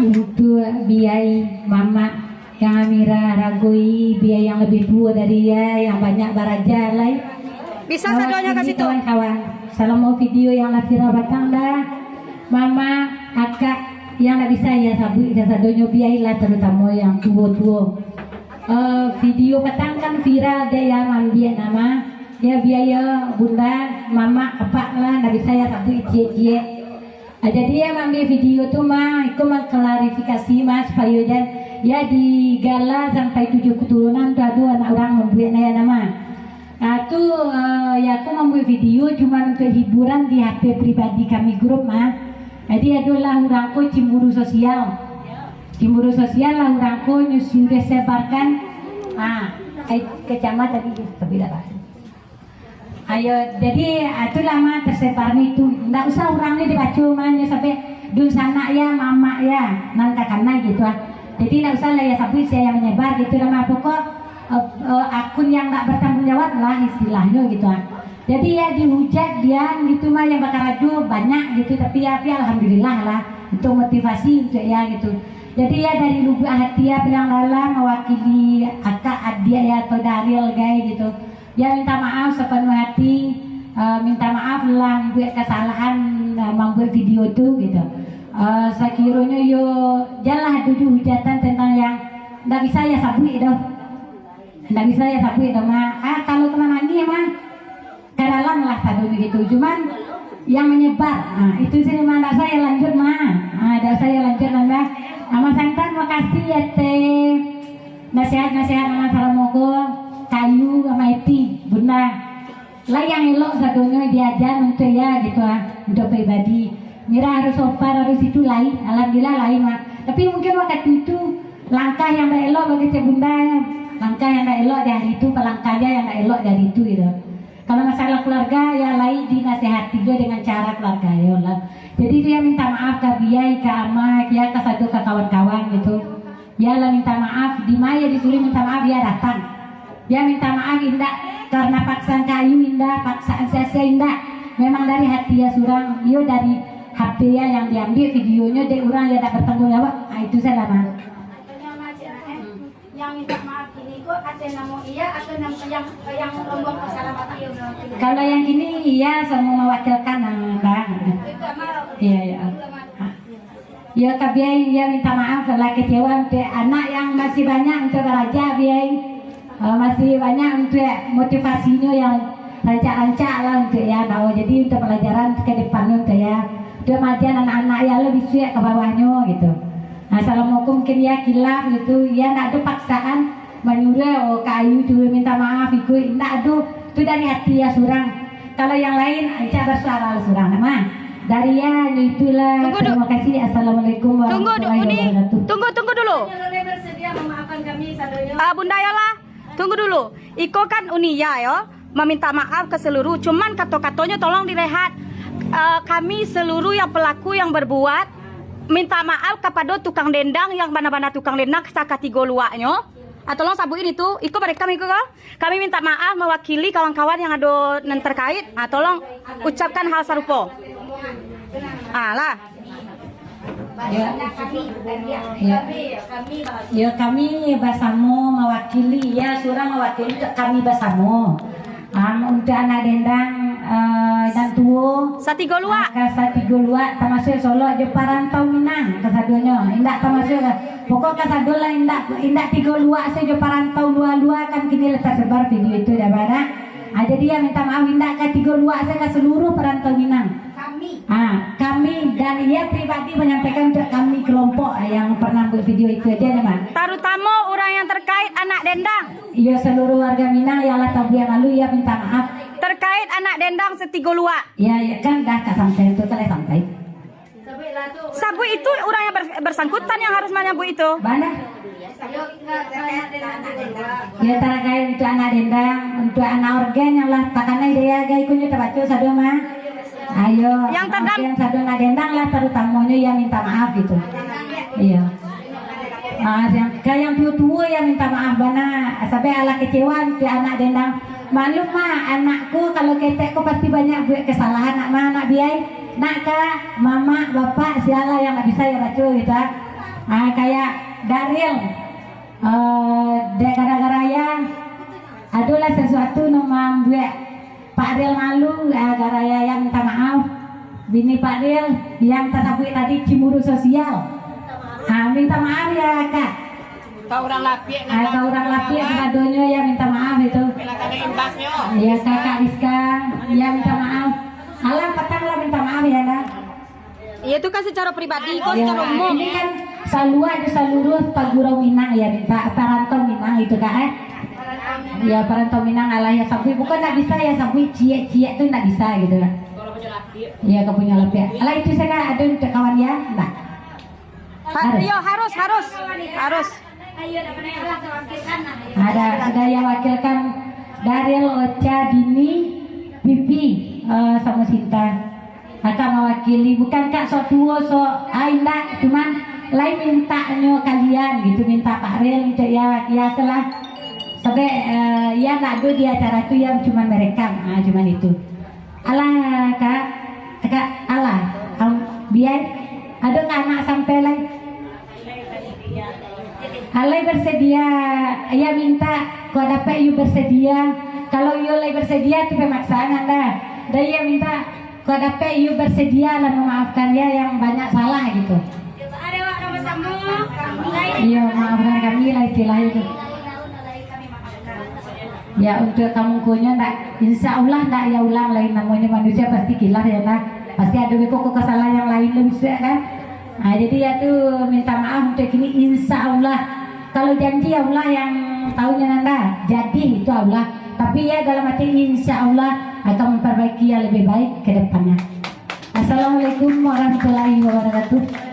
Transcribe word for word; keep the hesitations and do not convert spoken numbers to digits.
Untuk biai mamak yang Amira haragoi, biai yang lebih tua dari ia, yang banyak baraja lai. Bisa sadonyo ka situ. Kawan-kawan, salamo video yang lah viral batang dah, mamak, akak, yang ndak bisa ia sabuik kasadonyo biai lah, tarutamo yang tuo-tuo. Eh, video batang kan viral, dek ia maambiak nama, ya biai bunda, mamak, apak lah, ndak bisa ia sabuik ciek-ciek. Ah, jadi, ya, maambiak video tu mah, iko mangklarifikasi mah, supayo jan, ya, di gala sampai tujuh keturunan tu ado anak urang mambuek naya nama. Ah, tu, eh, ya, aku mambuek video cuma untuk hiburan di H P pribadi kami grup mah. Jadi, adolah urang ko cemburu sosial. Cemburu sosial lah urang ko nyo sudah sebarkan. Ah, ai, kecama tadi, tapi dah lah. Ayo, jadi, ah, itulah mah tersebar ni tu. Ndak usah urang ni dibaco mah, nyo sampai dunsanak ya, mamak ya, nan takana gitu ah. Jadi ndak usah lah ya sabuik sia yang menyebar gitu lah mah. Pokok, eh, eh, akun yang ndak bertanggung jawab lah istilahnyo gitu ah. Jadi ya dihujat dian gitu mah yang bakarajo banyak gitu, tapi ya, tapi alhamdulillah lah untuk motivasi untuk ya gitu. Jadi ya dari lubuk hati ya paling dalam mewakili akak adik ya atau dari algai gitu. Ya, minta maaf sapanuah hati, eh, minta maaf lah mambuek kasalahan, eh, mambuek video tu, gitu. Eh, sakironyo yo, janlah ado juo hujatan tentang yang ndak bisa ya sabuik doh. Ndak bisa ya sabuik doh, mah. Ah, kalau ka manangih, mah, ka dalam lah sadonyo gitu. Cuman, yang menyebar, ah, itu sajo, mah, ndak usah ya lanjut, mah. Ah, ndak usah ya lanjut, mah. Amat Santan, makasih ya, Teh. Nasihat-nasihat nan salamo ko, kayu sama eti, bunda. Lah yang elok sadonyo diaja untuak ya gitu ah, untuak pribadi. Mira harus opar, harus itu lai, alhamdulillah lai mah. Tapi mungkin waktu itu langkah yang tak elok bagi si bunda, langkah yang tak elok di hari itu, palangkahnya yang tak elok di hari itu gitu. Kalau masalah keluarga, ya lai dinasehati jo dengan cara keluarga yo lah. Jadi dia minta maaf ka biai, ka ama, ya ka sado ka kawan-kawan gitu. Ya lah minta maaf, di ma ya disuruh minta maaf, ya datang. Ya minta maaf indak karena paksaan kayu indak, paksaan sia-sia indak. Memang dari hati ya surang, yo dari H P ya yang diambil videonyo dek urang ya dak bertanggung jawab. Ah, itu salah mah. Yang minta maaf ini ko atas namo iya atau nam-, yang, yang rombong pasalaman iyo? Kalau yang ini iya samo mewakilkan, ah, Mbak. Iya, iya. Ya, ka biai, ya minta maaf lah kecewa untuk anak yang masih banyak untuk baraja biai. Eh, masih banyak untuk motivasinyo yang rancak-rancak lah untuk ya, nah, jadi untuk pelajaran ke depan untuk ya. Untuk majan anak-anak ya lo bisuak ke bawahnyo gitu. Nah, salamo ko mungkin ya kilaf gitu, ya ndak ado paksaan manyuruh, oh, ka Ayu tu minta maaf, iko indak ado, tu dari hati ya surang. Kalau yang lain, ancak bersuara lah surang, nama. Dari ya, itulah. Tunggu du-, terima kasih. Assalamualaikum warahmatullahi wabarakatuh. Tunggu, Uni. Tunggu, tunggu dulu. Ah, Bunda Yola, tunggu dulu. Iko kan Uni ya, yo, meminta maaf ke seluruh, cuman kato-katonyo tolong direhat. Eh, kami seluruh yang pelaku yang berbuat, minta maaf kepada tukang dendang yang bana-bana tukang dendang sakatigo luaknyo. Ah, tolong sabutin itu, iko barekam iko ko. Kami minta maaf mewakili kawan-kawan yang ado nan terkait. Ah, tolong ucapkan hal sarupo. Ah, lah. Ya. Ya. Ya, kami basamo mewakili, ya, surang mewakili kami basamo. Ah, untuk anak dendang, eh, nan tuo. Satigo luak. Ah, ka satigo luak, tamasuak Solok jo parantau Minang, kasadonyo. Indak tamasuak ka Pokok kasado lah indak, indak tigo luak sajo parantau lua-lua kan kini lah tasebar video itu dah bana. Ah, jadi ya minta maaf indak ka tigo luak sajo ka seluruh parantau Minang. Kami. Ah, kami dan ia pribadi menyampaikan untuk kami kelompok yang pernah buat video itu aja ya, Mak. Tarutamo urang yang terkait anak dendang. Iya seluruh warga Minang yang lah tabuang lalu ia minta maaf. Terkait anak dendang satigo luak. Ya, ya kan dah ka sampai itu telah sampai. Sabuik itu urang yang ber-, bersangkutan yang harus manyabuik itu. Bana. Ya, tarkait untuak anak dendang, untuak anak organ yang lah takanai dek agai kunyo tabaco sado mah. Ayo, yang anak terdam- organ sado anak dendang lah, terutamonyo yang minta maaf gitu. Iya. Ah, yang, ka yang tuo-tuo yang minta maaf bana, sampai alah kecewa untuak anak dendang. Maklum mah, anakku kalau ketek ko pasti banyak buat kesalahan, nak mah, nak biai. Nak ka, mamak, bapak, sialah yang ndak bisa ya baco gitu ah. Ah, kayak Daril, eh, dek gara-gara ya, adolah sesuatu nan mambuek Pak Ril malu, gara-gara ya, ya minta maaf. Bini Pak Ril yang tasabuik tadi cemburu sosial. Ah, minta maaf ya, Kak. Ka urang lapiak, ah, ka urang lapiak, kapadonyo ya minta maaf itu. Bila kada imbasnyo. Ya, Kakak Rizka, ya minta maaf. Alah, patang lah minta maaf ya lah. Iya, itu kan secara pribadi, kok. Ya, secara umum. Ini kan saluruh, ada saluruh pagurau Minang ya, minta parantau Minang itu, Kak, eh. Ya, parantau Minang, alah ya sabuik. Bukan ndak bisa ya sabuik, ciek-ciek tu ndak bisa gitu, Kak. Ya, ka punyo lapiak. Alah itu saja, ada untuk kawan ya, Mbak. Ha-, harus. Iyo, harus, harus. Harus. Ada, ada yang wakilkan Daril, Ocha, Dini, Pipi, eh, samo Sinta. Kakak mawakili, bukan Kak sok tuo, sok, ah, indak, cuman lai mintanyo kalian gitu, minta Pak Ril, minta ya, ya salah. Sampai, eh, ya ndak ado di acara tu, ya cuman merekam, ah, cuman itu. Alah, Kak, Kak, alah, am, biai, ado ka anak sampai lai. Alai bersedia, ya minta, kok dapek yu bersedia. Kalau yu lai bersedia, tu pemaksaan anda. Dan ya minta, kok dapek yu bersedia lah memaafkan ya yang banyak salah gitu. Iya, maafkan kami lah istilah itu. Ya, untuk kamungkonyo ndak, insya Allah ndak ya ulang lai, namonyo manusia pasti kilaf ya, nah. Pasti ado beko kesalahan yang lain lah bisa kan. Nah, jadi ya tu minta maaf untuk kini, insya Allah. Kalau janji Allah yang tahunyo nanda, jadi itu Allah. Tapi ya dalam hati insya Allah akan memperbaiki yang lebih baik ke depannya. Assalamualaikum warahmatullahi wabarakatuh.